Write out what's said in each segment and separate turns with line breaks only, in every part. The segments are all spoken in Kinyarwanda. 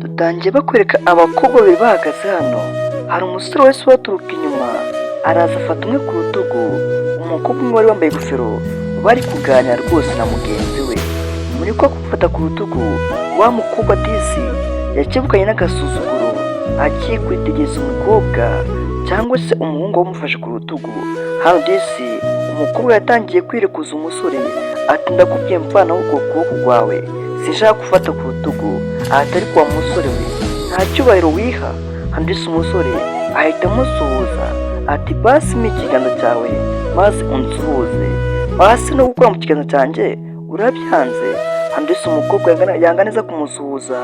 Dutangiye bakwereka abakobwa babiri bahagaze hano. Hari umusore wese ubaturuka inyuma, araza afata umwe ku rutugu. Umukobwa umwe wari wambaye ingofero bari kuganira rwose na mugenzi we. Muri ko kumufata ku rutugu, wa mukobwa disi yakebukanye n'agasuzuguro, agiye kwitegereza umukobwa cyangwa se umuhungu wamufashe ku rutugu. Hano disi umukobwa yatangiye kwirekuza umusore, ati: "Ndakubwiye, mvanaho urwo kuboko kwawe, sinshaka gufata ku rutugu." Ati: "Ariko wa musore we, nta cyubahiro wiha?" Hano disi umusore ahita amusuhuza, ati: "Basi mpa ikiganza cyawe maze unsuhuze, basi no gukora mu kiganza cyanjye urabyanze." Hano disi umukobwa yanga neza kumusuhuza,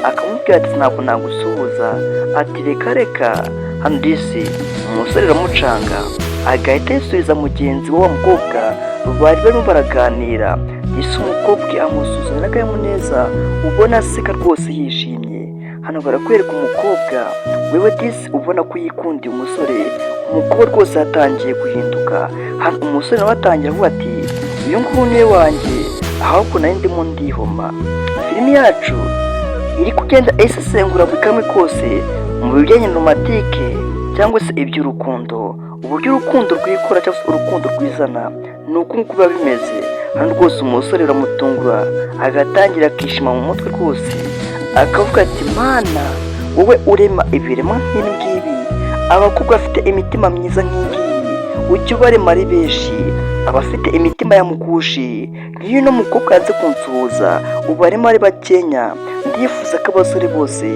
akamubwira ati: "Ntabwo nagusuhuza." Ati: "Reka reka." Hano disi umusore aramucanga, agahita yisubiza mugenzi we wa mukobwa bari barimo baraganira. Disi umukobwa amusuhuzanya n'akanyamuneza, ubona aseka rwose yishimye. Hano barakwereka umukobwa wewe disi ubona ko yikundiye umusore. Umukobwa rwose yatangiye guhinduka. Hano umusore nawe atangira avuga ati: "Uyu nguyu niwe wanjye, ahubwo nari ndimo ndihoma." Filimi yacu iri kugenda isesengura buri kamwe kose mu bijyanye na romantic cyangwa se iby'urukundo, uburyo urukundo rwikora cyangwa se urukundo rwizana, ni uku nguku biba bimeze. Hano rwose umusore biramutungura, agatangira akishima mu mutwe rwose, akavuga ati: "Mana, wowe urema ibiremwa nk'ibi ngibi, abakobwa bafite imitima myiza nk'iyi ngiyi, ujye ubarema ari benshi. Abafite imitima ya mukushi nk'iyo uno mukobwa yanze kunsuhuza, ubaremo ari bakenya. Ndifuza ko abasore bose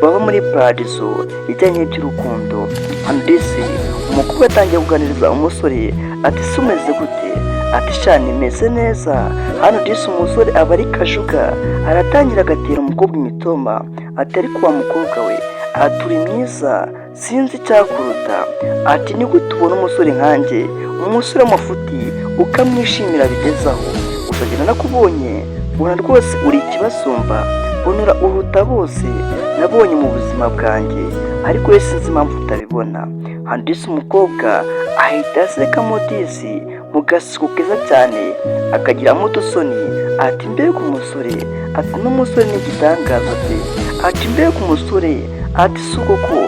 baba muri paradizo ijyanye n'iby'urukundo." Hano disi umukobwa atangiye kuganiriza umusore, ati: "Se umeze gute?" Ati: "Sha, nimeze neza." Hano disi umusore aba ari kajuga, aratangira agatera umukobwa imitoma, ati: "Ariko wa mukobwa we," ati, "uri mwiza, sinzi icyakuruta." Ati: "Ni gute ubona umusore nkanjye, umusore w'amafuti, ukamwishimira bigezaho? Gusa njye nakubonye, mbona rwose uri ikibasumba, mbona uruta bose nabonye mu buzima bwanjye, ariko we sinzi impamvu utabibona." Hano disi umukobwa ahita asekamo disi mu gaseko keza cyane, akagiramo udusoni, ati: "Mbega umusore," ati, "n'umusore ni igitangaza pe." Ati: "Mbega umusore," ati, "si koko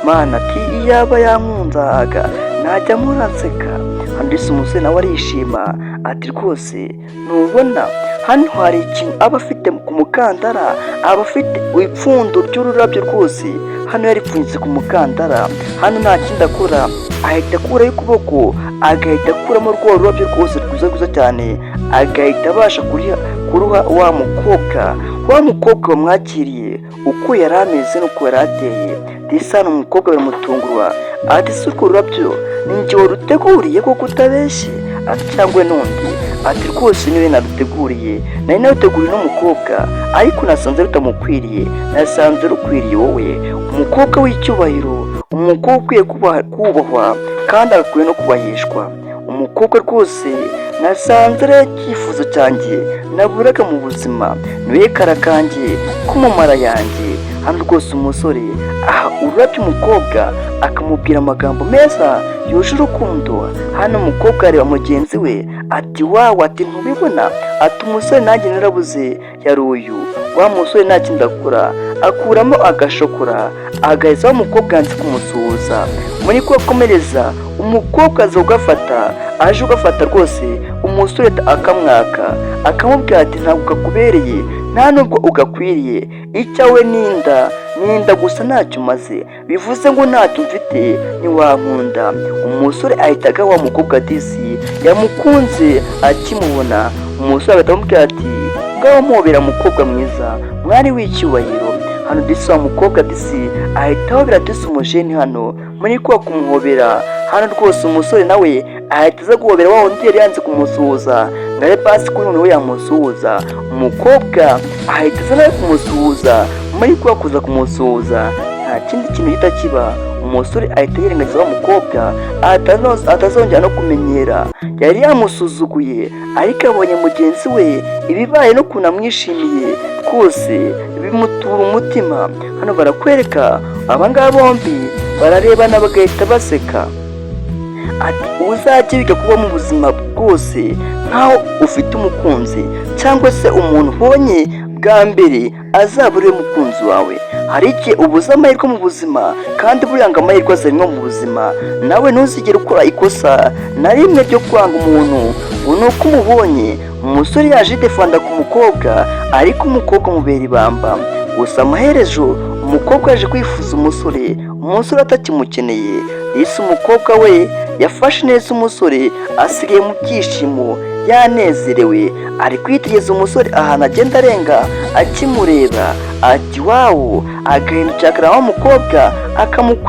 mana," ati, "iyaba yankundaga najya nseka." Hano disi umusore nawe arishima, ati: "Rwose ntubona hano hari ikintu aba afite ku mukandara, aba afite ipfundo ry'ururabyo rwose." Hano yaripfunyitse ku mukandara. Hano nta kindi akora, ahita akuraho ukuboko, agahita akuramo rwa rurabyo rwose rwiza rwiza cyane, agahita abasha kuruha wa mukobwa. Wa mukobwa wamwakiriye uko yari ameze n'uko yari ateye. Disi hano umukobwa biramutungura, ati: "Si urwo rurabyo ni njye waruteguriye koko utabeshye?" Ati: "Cyangwa n'undi?" Ati: "Rwose niwe naruteguriye, nari naruteguriye n'umukobwa, ariko nasanze rutamukwiriye, nasanze rukwiriye wowe, umukobwa w'icyubahiro, umukobwa ukwiye kubahwa kandi agakwiye no kubahishwa. Umukobwa rwose nasanze ari icyifuzo cyanjye naburaga mu buzima, niwe kara kanjye ko mu mara yanjye." Hano rwose umusore aha ururabyo umukobwa, akamubwira amagambo meza yuje urukundo. Hano umukobwa areba mugenzi we, ati: "Wow," ati, "ntubibona?" Ati: "Umusore nanjye narabuze yari uyu." Wa musore nta kindi akora, akuramo agashokora, agaheza wa mukobwa yanze kumusuhuza. Muri ko akomereza, umukobwa aza kugafata, aje ugafata rwose umusore akamwaka, akamubwira ati: "Ntabwo kakubereye, nta nubwo ugakwiriye. Icyawe n'inda n'inda gusa, ntacyo umaze, bivuze ngo ntacyo mfite, ntiwankunda." Umusore ahita aga wa mukobwa disi yamukunze akimubona. Umusore agahita amubwira ati: "Ngaho mpobera, mukobwa mwiza, mwari w'icyubahiro." Hano disi wa mukobwa disi ahita ahobera disi umujeni. Hano muri kwa kumuhobera, hano rwose umusore nawe ahita aza guhobera wa wundi yari yanze kumusuhuza, ngo abe pasi kuri noneho yamusuhuza. Umukobwa ahita aza nawe kumusuhuza. Muri kwa kuza kumusuhuza, nta kindi kintu gihita kiba, umusore ahita yirengagiza wa mukobwa atazongera no kumenyera. Yari yamusuzuguye, ariko abonye mugenzi we ibibaye n'ukuntu amwishimiye rwose bimutura umutima. Hano barakwereka abangaba bombi bararebana, bagahita baseka. Ati: "Uzajye wiga kuba mu buzima bwose nkaho ufite umukunzi cyangwa se umuntu ubonye." Bwa mbere azaba ari we mukunzi wawe. Hari igihe ubuze amahirwe mu buzima, kandi buriya ngo amahirwe aza rimwe mu buzima. Nawe ntuzigere ukora ikosa na rimwe ryo kwanga umuntu ngo ni uko umubonye. Umusore yaje yidefanda ku mukobwa, ariko umukobwa amubera ibamba. Gusa amaherezo umukobwa yaje kwifuza umusore, umusore atakimukeneye. Disi umukobwa we yafashe neza umusore, asigaye mu byishimo, yanezerewe, ari kwitegereza umusore ahantu agenda arenga akimureba, ati "Wow!" Agahindukira akareba wa mukobwa akamukwena.